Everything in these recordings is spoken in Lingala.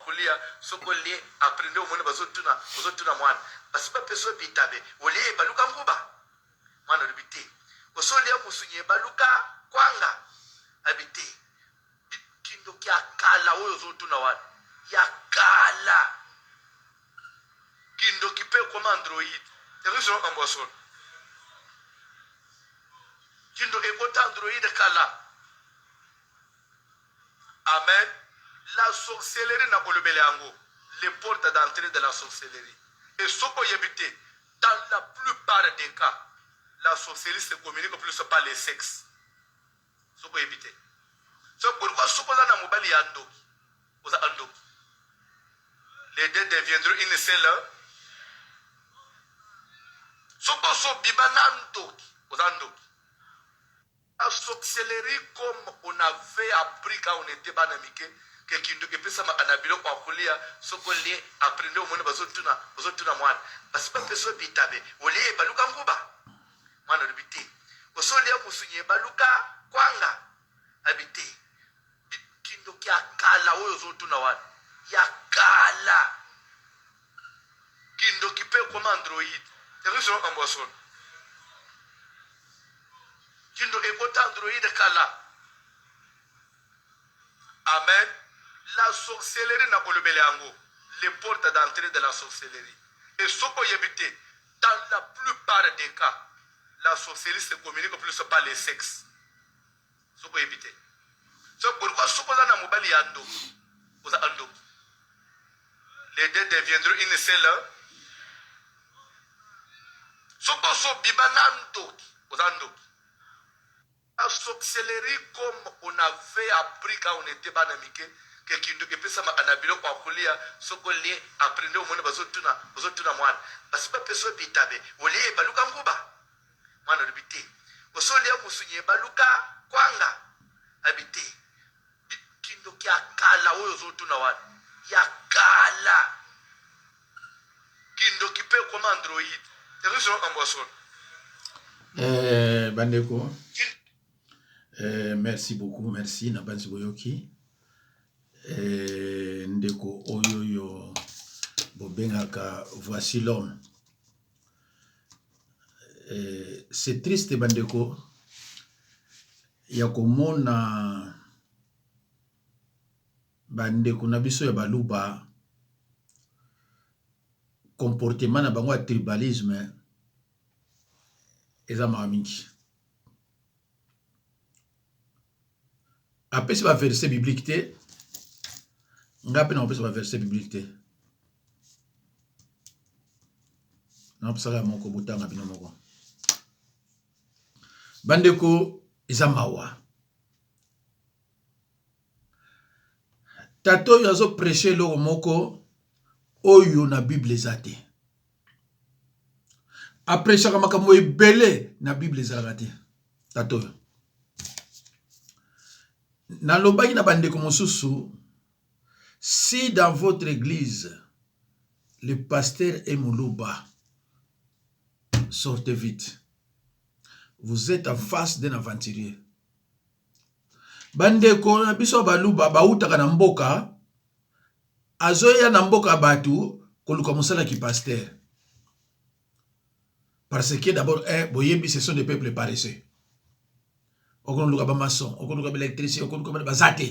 kolia soki olie après nde omoni bazotuna ozotuna mwana basi bapesa yo bitabe olie ebaluka nguba mwana olobi te osi olia mosunyi ebaluka kwanga abi te kindoki ya kala oyo ozotuna wana ya kala kindoki mpe ekoma android yango ezonga makambo ya solo kindoki ekota android kala. Amen la sorcellerie nakolobela yango les portes d'entree de la sorcellerie et soki oyebi te dans la plupart des cas la sorcellerie se communique plus par le sexe soki oyebi te so pourquoi soki oza na mobali ya ndoki oza ndoki les deux deviendront une seule soki osobima na ndoki oza ndoki. La sorcellerie comme on avait appris quand on etait bana mike que kindoki epesamaka na biloko ya kolia soki olie après nde omoni bazotuna ozotuna mwana basi bapesa yo bitabe olie ebaluka nguba mwana olobi te osi olia mosunyi ebaluka kwanga abi te kindoki ya kala oyo ozotuna wana ya kala kindoki mpe ekoma android yango ezonga makambo ya solo. Kindoki ekota android kala. Amen. La sorcellerie nakolobela yango les portes d'entrée de la sorcellerie. Et soki oyebi te dans la plupart des cas la sorcellerie se communique plus par le sexe. Soki oyebi te. So pourquoi soki oza na mobali ya ndoki oza ndoki. Les deux deviendront une seule. Soki ozo bima na ndoki oza ndoki. La sorcellerie comme on avait appris quand on était bana mike que kindoki epesamaka na biloko ya kolia soki olie après nde omoni bazotuna ozotuna mwana basi bapesa yo bitabe olie ebaluka nguba mwana olobi te osi olia mosunyi ebaluka kwanga abi te kindoki ya kala oyo ozotuna wana ya kala kindoki mpe ekoma android yango ezonga makambo ya solo. Bandeko merci beaucoup, merci na banzi boyoki ndeko oyo yo bobengaka voici l'homme. C'est triste bandeko ya komona bandeko na biso ya baluba comportement na bango ya tribalisme eza mawa mingi. Apesi ba verset biblique te, nga mpe nakopesa ba verset biblique te, nakopesaka moko botanga bino moko. Bandeko eza mawa, tata oyo azo preche eloko moko oyo na bible eza te. Aprechaka makambo ebele na bible ezalaka te. Tata oyo nalobaki na bandeko mosusu, si dans votre église le pasteur est muluba, sortez vite, vous êtes en face d'un aventurier. Bandeko na biso baluba bautaka na mboka, azoya na mboka bato koluka mosala ki pasteur, parce que d'abord eh, boyebi ce sont des peuples paresseux. Okoluka ba maçon, okoluka ba électricien, okoluka baza te.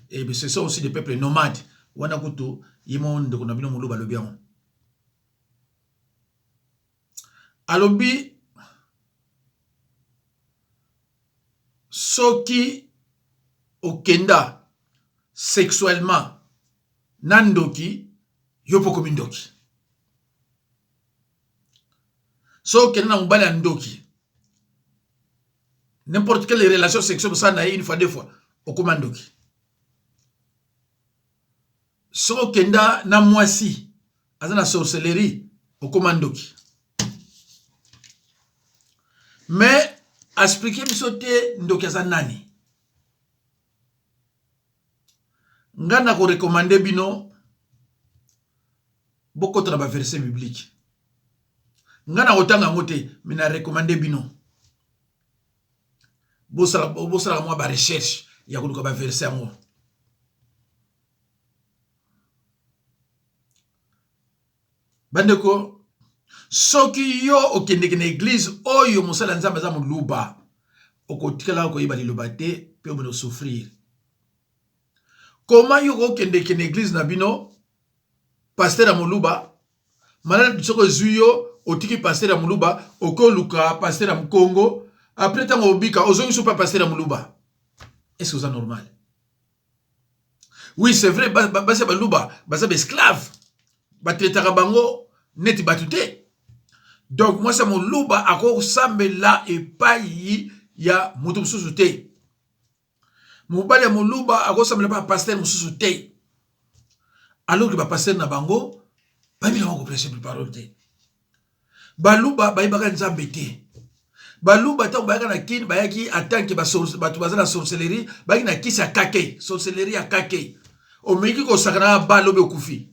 Et ce sont aussi des peuples nomades. Wana kutu ye mo ndeko na bino moluba alobi yango, alobi soki okenda sexuellement na ndoki, yo mpo okomi ndoki. Soki okenda na mobali ya ndoki, n'importe quelle relation sexuelle osala na ye une fois, deux fois, okoma ndoki. Soki okenda na mwasi aza na sorcellerie, okoma ndoki. Mais explique biso te ndoki aza nani. Nga na korekomande bino bokota na baverset biblique. Nga na kotanga yango te, mais na rekomande bino bosalaka mwa barecherche ya koluka baverset yango. Bandeko, soki yo okendeke na eglise oyo mosali ya Nzambe aza moluba, okotikalaka koyeba liloba te mpe obanda kosouffrir. Comment yo okokendeke na eglise na bino pasteur ya moluba, malade soki ezwi yo otiki pasteur ya moluba, okoluka pasteur ya mukongo, après ntango obika ozongisi mpe pasteur ya moluba. Est-ce que oza normal? Oui, c'est vrai, basi ya baluba baza ba esclave, batraitaka bango neti bato te. Donc mwasi ya moluba akosambela epai ya moto mosusu te. Mobali ya moluba akosambela pa pasteur mosusu te. Alors que ba pasteur na bango bayebi na bango koprêcher parole te. Baluba bayebaka Nzambe te. Baluba ntango bayaka na Kin, bayaki en tant que bato baza na sorcellerie, bayaki na kisi ya kake, sorcellerie ya kake. Omeki kosakana na ba lobi okufi.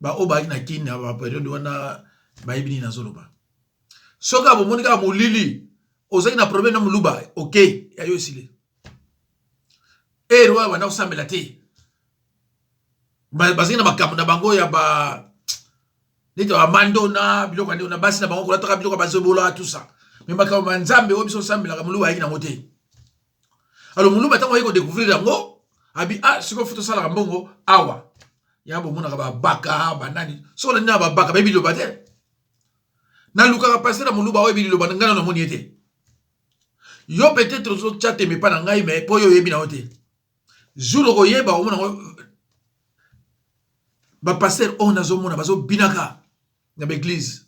Ba oyo bayaki na Kin na ba periode wana bayebi nini nazoloba. Soki abomoni kaka molili, ozalaki na problème na moluba, ok, ya yo esili. Ere oyo banda kosambela te. Bazalaki na makambo na bango ya ba neti ba mandona biloko ya ndenge na basi na bango kolataka biloko ya bazobola tout ça. Mais makambo ya Nzambe oyo biso osambelaka moluba ayaki nango te. Alors moluba ntango ayaki kodécouvrir yango, abi ah sikoyo fo tosalaka mbongo awa. Ya bomonaka babaka banani, soki olandi na babaka bayebi liloba te. Nalukaka pasteur ya moluba oyo ayebi liloba, ngai nano namoni ye te. Yo peut-être ozotya tembe epai na ngai, mais mpo yo oyebi na yo te. Jour okoyeba omona yango ba pasteur oyo nazomona bazobinaka na ba eglise.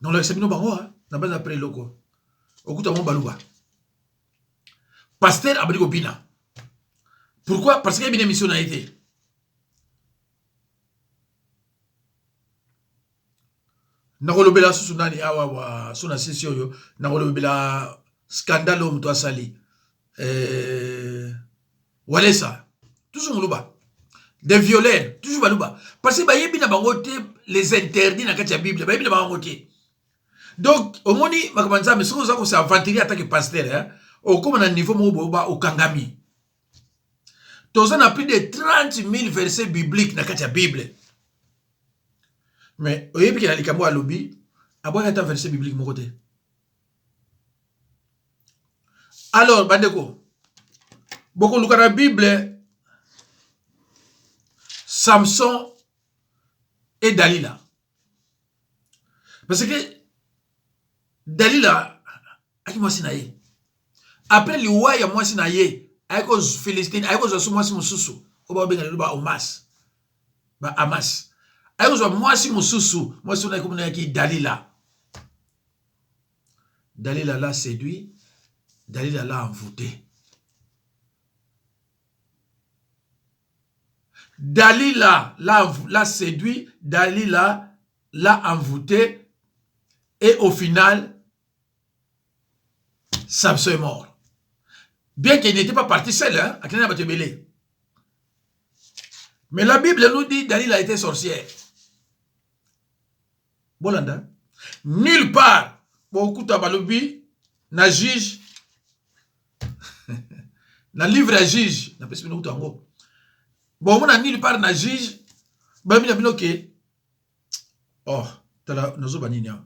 Nolakisa bino bango na base après eloko okuta bango baluba. Pasteur abandi kobina. Pourquoi? Parce que ayebi na mission na ye te. Nakolobela susu nani awa wa so na sisi oyo nakolobela scandale oyo moto asali Walesa toujours moluba des violeurs toujours baluba parce que bayebi na bango te les interdits na kati ya Bible, bayebi na bango te. Donc omoni makambo ya Nzambe, soki oza ko s'aventurer en tant que pasteur, hein, okoma na niveau moko boye ba okangami. Toza na plus de 30 000 versets bibliques na kati ya Bible. Mais oyebi ke na likambo alobi abwaki ata verset biblique moko te. Alors bandeko, bokoluka na Bible Samson et Dalila. Parce que Dalila aki mwasi na ye. Après liwa ya mwasi na ye, ayaki Philistine, ayaki kozwa su mwasi mosusu oyo babenga lelo ba Omas, ba Amas. Ayaki kozwa mwasi mosusu, mwasi wana komona yaki Dalila. Dalila l'a séduit, Dalila l'a envoûté. Dalila l'a séduit, Dalila l'a envoûté et au final, Samson est mort. Bien qu'il n'était pas parti seul, hein, mais la Bible nous dit Dalila était sorcière. Bolanda, nulle part, bokuta balobi na juge, na livre ya juge, na pesi bino kutu yango. Bomona nulle part na juge, balobi na bino ke, oh, tala, nazoba nini awa?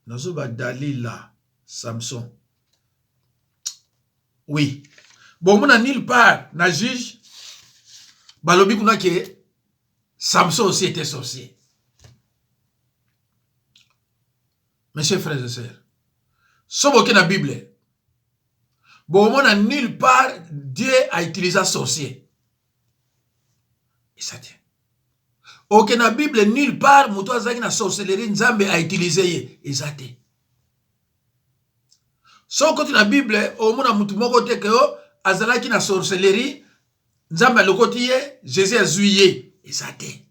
Nazoba Dalila Samson. Oui. Bomona nulle part na juge, balobi kuna ke Samson aussi était sorcier. Mes chers frères et sœurs, soki na Bible, bomona nulle part Dieu a utilisé sorcier. Et ça tient. Ok, na Bible nulle part moto azalaki na sorcellerie Nzambe a utilisé ye. Eza te. Soki okoti na Bible omona mutu moko te ke azalaki na sorcellerie Nzambe alokoti ye, Jésus azwi ye. Eza te.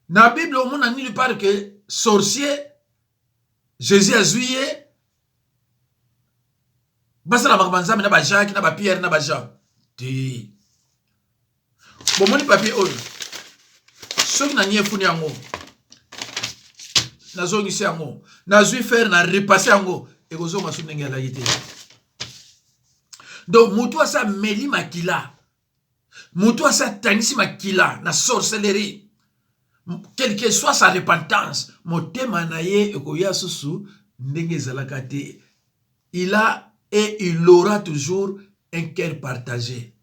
Na Bible omona nulle part que sorcier Jésus azwi ye basala makambo ya Nzambe na ba Jacques na ba Pierre na ba Jean te. Bomoni papier oyo, soki na niefuni yango, nazongisi yango, nazwi fer na repasse yango, ekozonga so ndenge alaki te. Donc mutu asa meli makila. Moto asi atangisi makila na sorcellerie, quelle que soit sa repentance, motema na ye ekoya susu ndenge ezalaka te. Il a et il aura toujours un cœur partagé.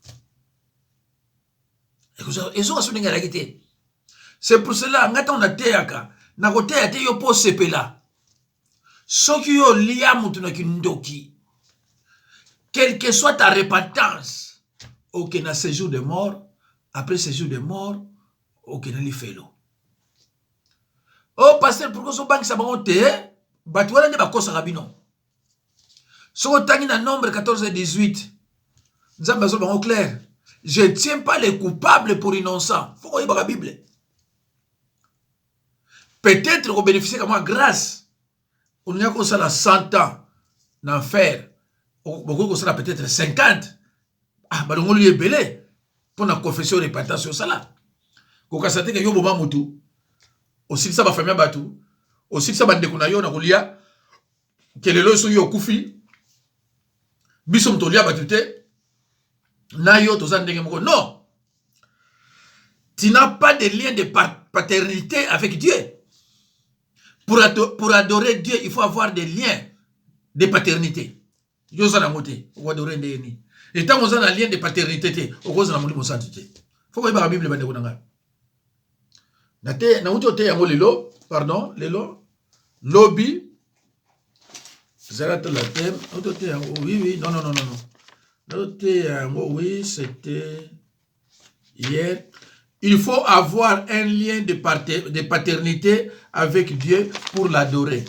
Ezoka so ndenge alaki te. C'est pour cela ngai ntango nateyaka, nakoteya te yo mpo osepela. Soki yo olia moto na kindoki, quelle que soit ta repentance, okende na séjour de mort. Après séjour de mort, okende lifelo. Oh pasteur, pourquoi ozobangisa bango te? Bato wana nde bakosaka bino. Soki otangi na Nombre 14 et 18, Nzambe azoloba bango clair: je tiens pas les coupables pour innocent. Faut koyebaka Bible. Peut-être kobénéficie ka mwa grâce, olingi kosala 100 ans na enfer, bokoki kosala peut-être 50. Ah, balongoli ebele mpo na confession, repentance osala. Kokasa te ke yo boma motu, osilisa bafamille ya bato, osilisa bandeko na yo na kolia kelelo. Soki okufi, biso moto olia bato te na yo toza ndenge moko. Non, tu n'as pas de lien de paternité avec Dieu. Pour adorer Dieu, il faut avoir des liens de paternité. Yo oza nango te, okoadorer ndenge nini? Etango oza na lien de paternité te, okozala Molimo Santu te. Faut koyebaka Bible, bandeko na ngai. Nauti ote yango lelo, pardon, lelo, lobi, ezala te la thème nauti ote yango. Oui, non, non, non, non, non, nauti ote yango. Oui, c'était hier. Il faut avoir un lien de paternité avec Dieu pour l'adorer.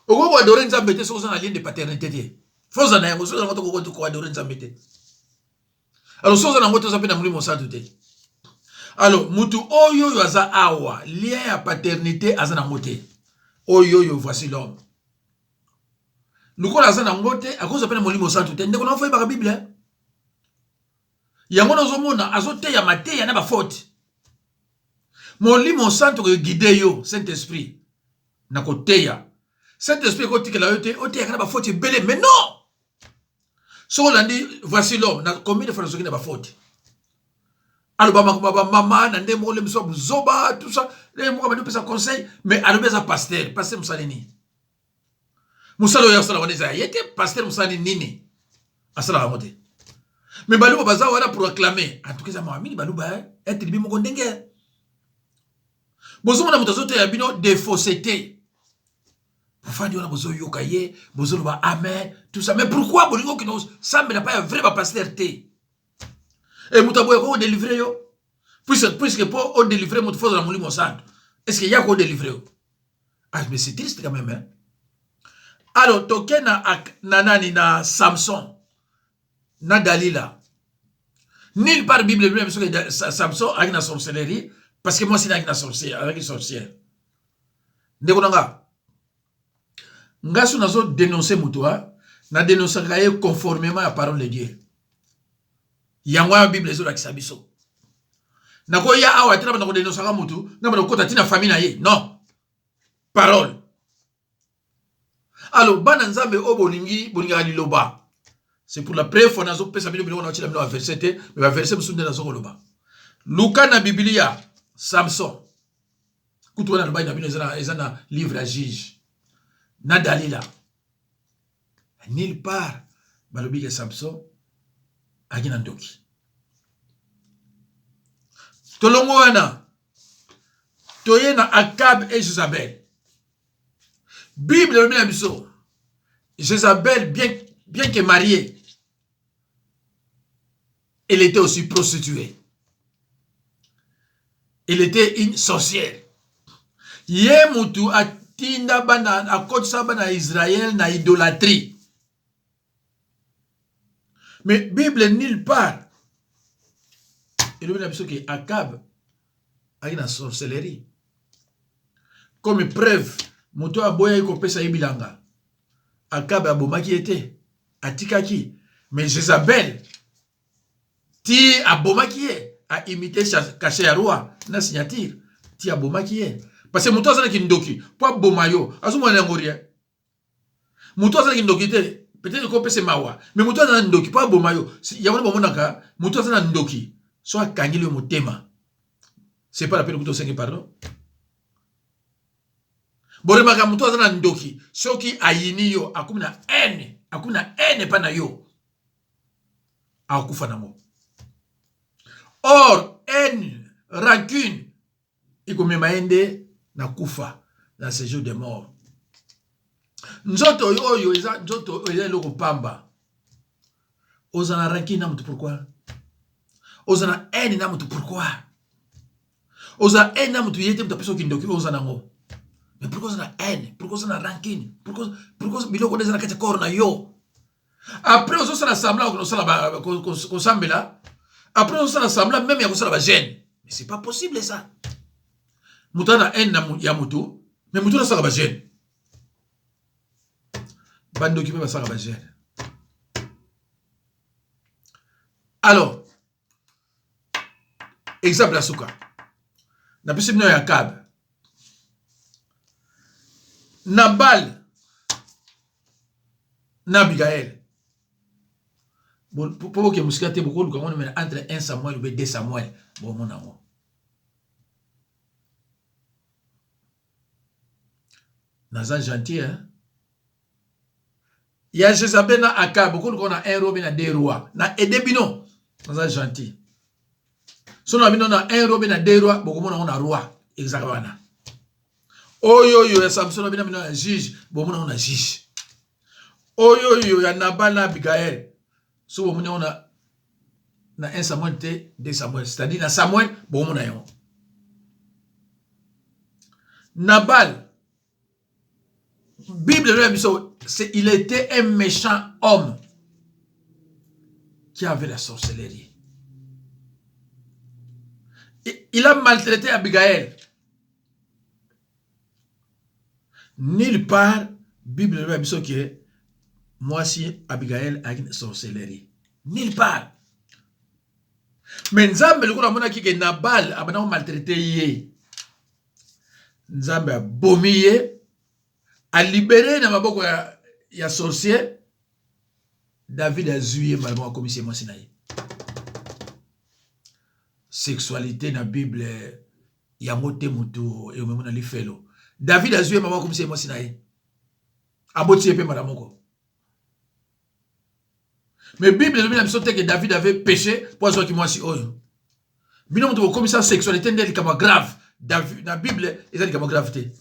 Okoki koadorer Nzambe te soki oza na lien de paternité te. Faut oza na yango. Soki oza nango te, okoki koadorer Nzambe te. Alors soki oza nango te, oza mpe na Molimo Santu te. Alors mutu oyo aza awa, lien ya paternité aza nango te. Oyo voici l'homme, lokola aza nango te, akozwa mpe na Molimo Santu te. Ndeko na, faut oyebaka Bible. Yango nazomona azoteya mateya na bafaute. Molimo Santu koguider yo, Saint Esprit na koteya. Saint Esprit ekotikela yo te oteyaka na bafaute ebele. Mais non, soki olandi voici l'homme, na combien de fois nazoki na bafaute, aloba makambo ya bamama na ndenge moko lemiso ya buzoba, tout ça, ndenge moko abandi kopesa conseil. Mais alobi aza pasteur. Pasteur mosali nini? Mosala oyo asala wana eza ya ye te. Pasteur mosali nini? Asalaka yango te. Mais Baluba baza wana pour acclamer. En tout cas, eza mawa mingi. Baluba etribi moko ndenge bozomona moto azoteya bino de fausseté, bofandi wana, bozoyoka ye, bozoloba amen, tout ça. Mais pourquoi bolingi okende osambela pa ya vrai bapasteur te? E moto aboya ko odélivrer yo, puisque mpo odélivrer moto, faut ozala Molimo Santu. Est ce que ya ko odélivrer yo? Ah, mais c'est triste quand même, hein? Alors toke na nani, na Samson na Dalila. Nulle part Bible lui-même soki Samson ayaki na sorcellerie, parce que mwasi ayaki na sorcière, azalaki sorcière. Ndeko na nga, nga so nazo dénoncer moto, a na dénonçaka ye conformément ya parole de Dieu. Yango wana Bible ezolakisa biso. Nakoya awa te na banda kodénonçaka motu, na banda kokota ntina famille na ye. Non, parole. Alors bana Nzambe oyo bolingi, bolingaka liloba, c'est pour la première fois nazopesa bino biloko. Naotyela bino baverset te, mais baverset mosusu nde nazokoloba. Luka na Bibilia Samson. Kutu wana alobaki na bino, eza na livre ya Juge, na Dalila. Nulle part balobi ke Samson aki na ndoki. Tolongo wana, toye na Akab et Jezabel. Bible elobi na biso, Jezabel, bien que mariée, elle était aussi prostituée, elle était une sorcière. Ye mutu atinda bana, akotisa bana ya Israël na idolâtrie. Mais Bible nulle part elobi na biso ke Akab aki na sorcellerie. Comme preuve, moto aboyaki kopesa ye bilanga, Akab abomaki ye te, atikaki. Mais Jezabel ti abomaki ye, aimiter cachet ya roi na signature, ti abomaki ye. Parce que moto azalaki ndoki, mpo aboma yo, azomona yango rien. Moto azalaki ndoki te. Peut-être okopesa mawa, mais moto aza na ndoki mpo aboma yo. Yango nde bomonaka moto aza na ndoki so akangeli yo motema, c'est pas la peine kuta osenge pardon. Boremaka moto aza na ndoki soki ayini yo, akomi na haine, akomi na haine epai na yo, akokufa nango. Or haine, rancune ekomema ye nde na kufa, na séjour de mort. Nzoto oyo eza nzoto oyo eza eloko pamba. Oza na rancune na moto pourquoi? Oza na haine na moto pourquoi? Oza haine na moto ye te moto apesa kindoki oyo oza nango. Mais pourquoi oza na haine? Pourquoi oza na rancune? Pourquoi biloko wana eza na kati ya corps na yo? Après ozosala semblant okosala kosambela, après ozosala semblant même ya kosala ba jeûne. Mais c'est pas possible ça. Moto aza na haine ya moto, mais moto asala ba jeûne. Bandoki mpe basalaka ba jeûne. Alors, exemple ya suka napesi bino ya Akab, Nabal na Abigael. Po boke mosika te, bokoluka ngo mais entre 1 Samuel ou 2 Samuel, bomona yango. Naza gentil, hein? Ya Jezabel na Akab, bokoluka na 1 roi na 2 roi. Na aide bino, naza gentil. So na bino na 1 roi na 2 roi, bokomona ngo na roi ezalaka wana. Oyo oyo ya Samson na bino bino ya juge, bomona ngo na juge. Oyo oyo ya Nabal na Abigail, so bomoni ngo na 1 Samuel te 2 Samuel, c'est-à-dire na Samuel bomona yango. Nabal, Bible elobi biso, il était un méchant homme qui avait la sorcellerie. Il a maltraité Abigail. Nulle part Bible elobi biso ke mwasi Abigail ayaki na sorcellerie. Nulle part. Mais Nzambe lokola amonaki ke Nabal abanda komaltraite ye, Nzambe abomi ye, alibere na maboko ya sorcier. David azwi ye mbala moko, akomisi ye mwasi na ye. Sexualité na Bible yango te motu ememi na lifelo. David azwi ye mama, akomisi ye mwasi na ye, aboti ye mpe mbala moko. Mais Bible elobi na biso te ke David avait péché mpo azwaki mwasi oyo. Bino moto bokomisa sexualité nde likambo grave. Na Bible eza likambo grave te.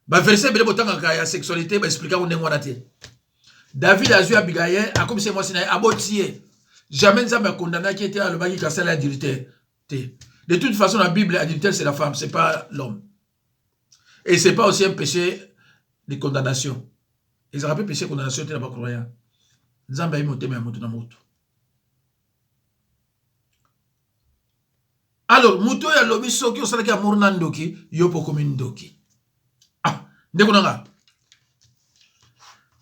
Baverset ebele botangaka ya sexualité baexplika yango ndenge wana te. David azwi Abigail, akomisi ye mwasi na ye, aboti ye. Jamais Nzambe akondanaki ye te, alobaki kasala adultère te. De toute façon, la Bible, adultère, c'est la femme, c'est pas l'homme. Et c'est pas aussi un péché de condamnation. Ezalaka mpe péché de condamnation te na bacroyant. Nzambe ayebi motema ya moto na moto. Alors moto oyo alobi soki osalaki amour na ndoki, yo mpo okomi ndoki. Ah, ndeko na nga,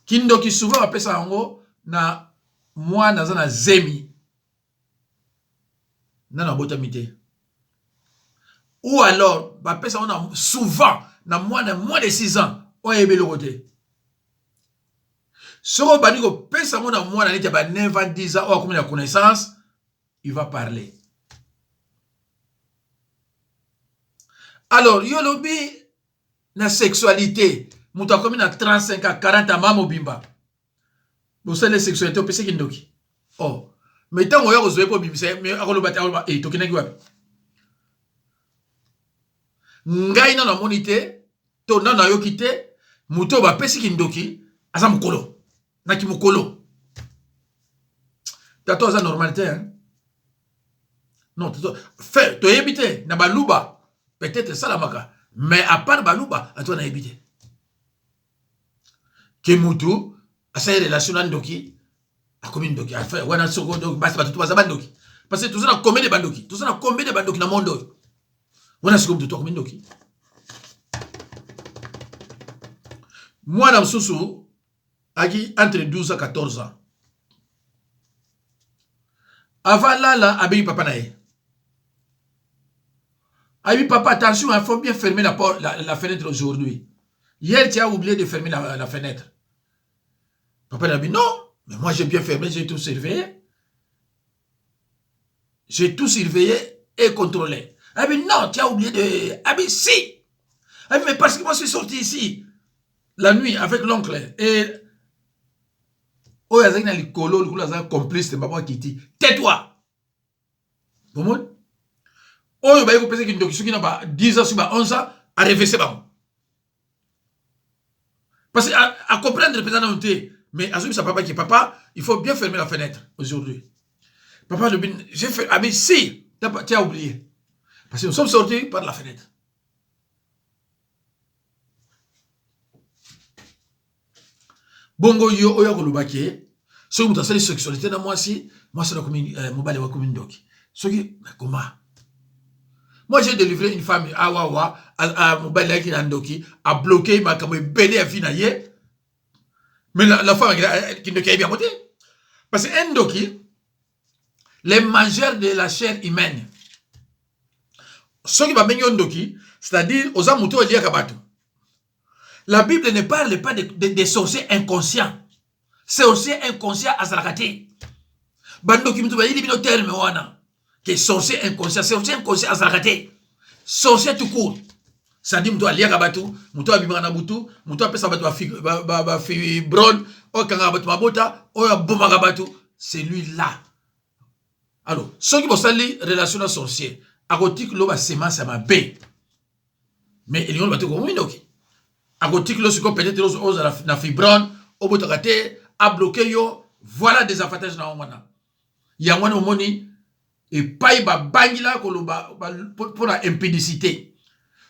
kindoki souvent bapesa yango na mwana aza na zemi, nano abotami te, ou alors bapesa yango na souvent na mwana moins de 6 ans oyo ayebi eloko te. Soki obandi kopesa yango na mwana neti ya ba 9 ans, 10 ans oyo akomi na connaissance, il va parler. Alors yo olobi na sexualité, moto akomi na 35 ans, 40 ans, mama mobimba, bosali sexualité, opesaki ndoki. Oh, mais ntango oya kozwa ye mpo obimisa ye, mais akoloba te, akoloba e tokendaki wapi? Ngai nano namoni te to nano nayoki te moto oyo bapesi kindoki aza mokolo na kimokolo. Tato aza normal te, hein? Non, fe toyebi te na baluba peut-être esalamaka, mais à part baluba ato nayebi te ke mutu asali relation na ndoki akomi ndoki. Afin wana soko donc basi bato baza bandoki, parce que toza na combien de bandoki, toza na combien de bandoki na monde oyo? Wana sikoyo mutu akomi ndoki. Mwana mosusu aki entre 12 à 14 ans, avant lala abengi papa na ye, ayebi papa: attention, il faut bien fermer la porte, la fenêtre aujourd'hui. Hier tu as oublié de fermer la fenêtre. Papa na non, mais moi j'ai bien fermé, j'ai tout surveillé. J'ai tout surveillé et contrôlé. Ah mais non, tu as oublié de... Ah mais si. Ah mais parce que moi je suis sorti ici, la nuit, avec l'oncle. Et... oyo azalaki na likolo likolo azalaki complice te baba akiti tais-toi bomoni oyo baye kopesa kindoki soki na ba 10 ans soki ba 11 ans arevese bango parce que a comprendre mpenza nano te, mais azobisa papa ke papa, il faut bien fermer la fenêtre aujourd'hui. Papa alobi j'ai fait. Ah mais si, tu as oublié parce que nous sommes sortis par la fenêtre. Bongo yo oyo akoloba ke soki moto asali sexualité na mwasi, mwasi nakomi eh, mobali wakomi ndoki soki koma. Moi j'ai délivré une femme awawa, mobali ayaki na ndoki, abloke makambo ebele ya vie na ye, mais la femme eh, kindoki ayebi yango te, parce que un ndoki, les mangeurs de la chair humaine, soki babengi yo ndoki, c'est-à-dire oza moto oyo eliaka bato. La Bible ne parle pas de sorciers inconscients. Sorcier inconscient azalaka te. Bandoki mutu bayili bino terme wana. Que sorcier inconscient, sorcier inconscient azalaka te. Sorcier tout court. C'est-à-dire mutu aliaka batu, mutu abimaka na butu, mutu apesa batu ba fibrone, oyo akangaka batu mabota, oyo abomaka batu, c'est lui là. Alors, soki bosali relation na sorcier, akotikilo ba semence ya mabe. Mais elingi oloba te kokomi ndoki. Akotikilo sikoyo peut-être ozala na fibrone, obotaka te, abloke yo, voilà des avantages na yango wana. Yango wana omoni epai babangila koloba mpo na impudicité.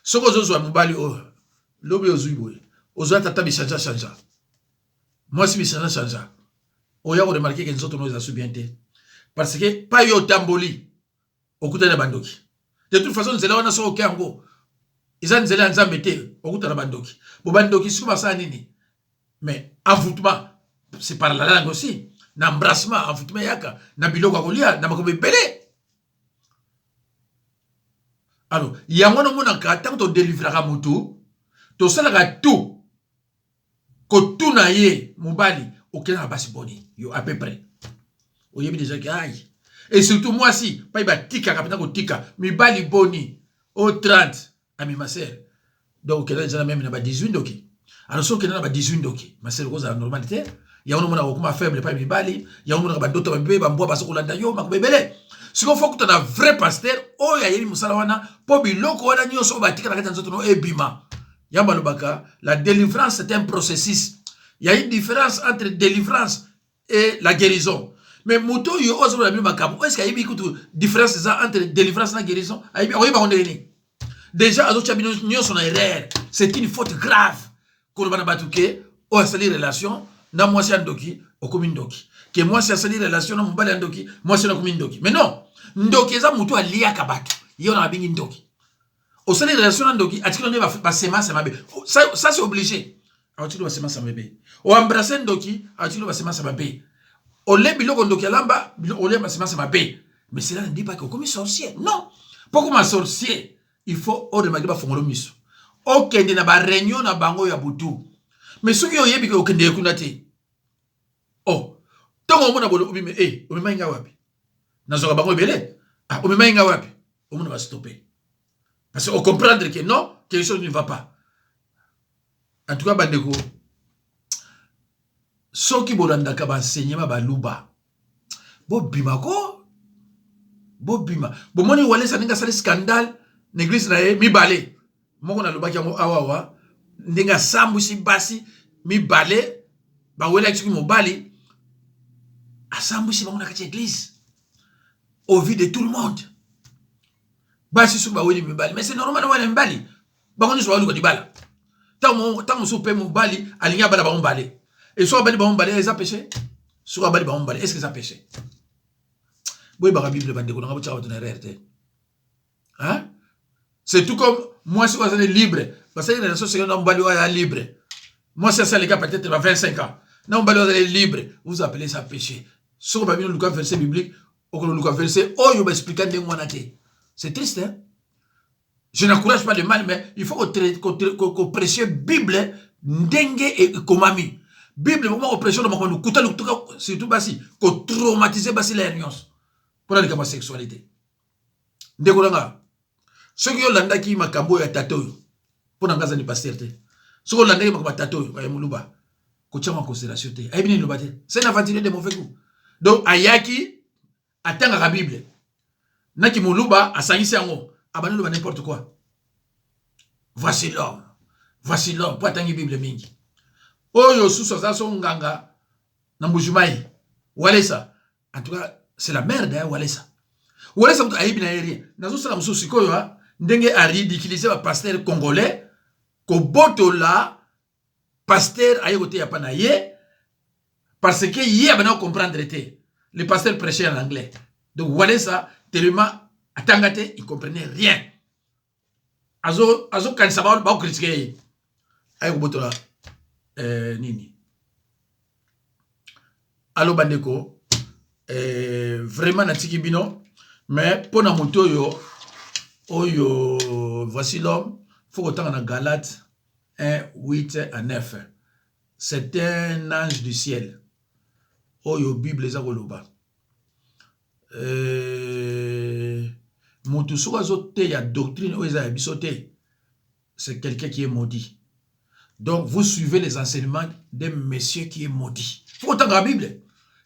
Soki ozozwa mobali oyo, lobi ozwi boye, ozwa tata bichanja chanja, mwasi bichanja chanja, oya koremarke ke nzoto no eza su bien te, parce que pai yo otamboli okutani na bandoki. De toute façon nzela wana soki oke yango eza nzela ya Nzambe te, okutana bandoki. Bo bandoki sikoyo basala nini? Mais envoûtement, c'est par la langue aussi, na embrassement, envoûtement eyaka na biloko ya kolia, na makambo ebele. Alors yango wana omonaka ntango todelivraka motu, tosalaka tout kotuna ye mobali okenda na basi boni yo à peu près oyebi déjà ke ai, et surtout mwasi pai batikaka mpenza kotika mibali boni o 30 ami ma sœur, donc okenda déjà na meme na ba 18 ndoki. Alors soki okenda na ba 18 ndoki, ma sœur, okozala normal te. Yango omonaka okoma faible epai mibali, yango omonaka bandoto mabe, bambwa baza kolanda yo, makambo ebele. Sikoyo fo okuta na vrai pasteur oyo ayebi mosala wana, mpo biloko wana nyonso oyo batika na kati ya nzoto no ebima. Yango balobaka la délivrance c'est un processus. Il y a une différence entre délivrance et la guérison. Mais moto oyo oyo azoloba bino makambo, est-ce ayebi kutu différence eza entre délivrance na guérison? Ayebi akoyeba yango ndenge nini? Déjà azotya bino nyonso na erreur. C'est une faute grave koloba na bato ke oyo asali relation na mwasi ya ndoki okomi ndoki, ke mwasi asali relation na mobali ya ndoki, mwasi wana akomi ndoki. Mais non, ndoki eza moto aliaka bato, ye wana babengi ndoki. Osali relation na ndoki, atikeli nde basemence mabe, ça c'est obligé, atikeli basemence mabe. Oembrasse ndoki, atikeli basemence mabe. Ole biloko ndoki alamba, olia basemence mabe, mais cela ne dit pas que okomi sorcier. Non, po okoma sorcier, il faut oremaki bafongolo miso, okende na bareunion na bango ya butu. Mais soki oyebi ke okende kuna te, oh, ntango omona bolo obime e omemai nga wapi, nazwaka bango ebele, ah, omemai nga wapi, omona bastope, parce que ocomprendre que non, quelque chose ne va pas. En tout cas bandeko, soki bolandaka baenseignement baluba, bobima ko bobima. Bomoni Walesa ndenge asali scandale na église na ye mibale moko, nalobaki yango awawa, ndenge asambwisi basi mibale bawelaki soki mobali, asambwisi bango na kati ya église au vu de tout le monde. Basi soki baweli mibali, mais c'est normal, wana mibali bango nyonso baluka libala. Ntango mosusu mpe mobali alingi abala bango mibale, e soki abali bango mibale, eza péché? Soki abali bango mibale, est ce que eza péché? Boyebaka Bible, bandeko nanga, botyaka bato na erreur te, hein? C'est tout comme mwasi oyo azali libre, basali relation sexuelle na mobali oyo aza libre. Mwasi asaleka peut-être ba 25 ans na mobali oyo azali libre, vous appelez ça péché. Soki babino luka verset biblique, okoluka verset oyo baexplika ndenge wana te. C'est triste, hein? Je n'encourage pas le mal, mais il faut koprêcher Bible ndenge ekomami. Bible bokoma kopression na makambo lokuta lokuta, surtout basi, kotraumatize basi lere nyonso mpona likambo ya sexualité. Ndeko na nga, soki olandaki makambo oyo ya tata oyo, mpo na nga aza ni pasteur te, soki olandaki makambo ya tata oyo ya moluba, kotia en considération te, ayebi nini loba te, c'est un aventurier de mauvais goût. Donc ayaki atangaka Bible naki moluba, asangisi yango, abandi loba n'importe quoi. Voici l'homme, voici l'homme, mpo atangi Bible mingi. Oyo susu aza so nganga na Mbujimai, Walesa. En tout cas, c'est la merde, hein. Walesa, Walesa moto ayebi na ye rien. Nazosala mosusu sikoyo ndenge aridiculiser bapasteur congolais, kobotola pasteur aye koteya mpa na ye, parce que ye abanda comprendre te. Le pasteur prêchait en anglais, donc Walesa, tellement atanga te, il comprenait rien, azokanisa baocritiquer ye, aye kobotola nini. Alo bandeko, vraiment natiki bino, mais mpo na moto oyo, voici l'homme, faut kotanga na Galate 1 8 à 9. C'est un ange du ciel oyo Bible eza koloba. Moto soki azoteya doctrine oyo eza ya biso te, c'est quelqu'un qui est maudit. Donc vous suivez les enseignements d'un monsieur qui est maudit. Faut kotanga la Bible,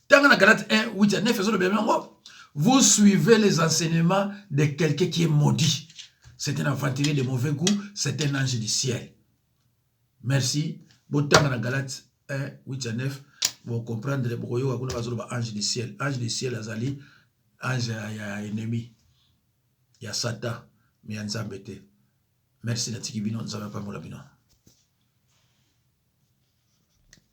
tanga na Galate 1 8 à 9, ezolobela yango. Vous suivez les enseignements de quelqu'un qui est maudit. C'est un aventurier de mauvais goût, c'est un ange du ciel. Merci. Botanga na Galate 1 8 à 9, bocomprendre, bokoyoka kuna bazoloba ange du ciel. Ange du ciel azali ange ya ennemi ya Satan, mais ya Nzambe te. Merci, natiki bino, Nzambe apambola bino.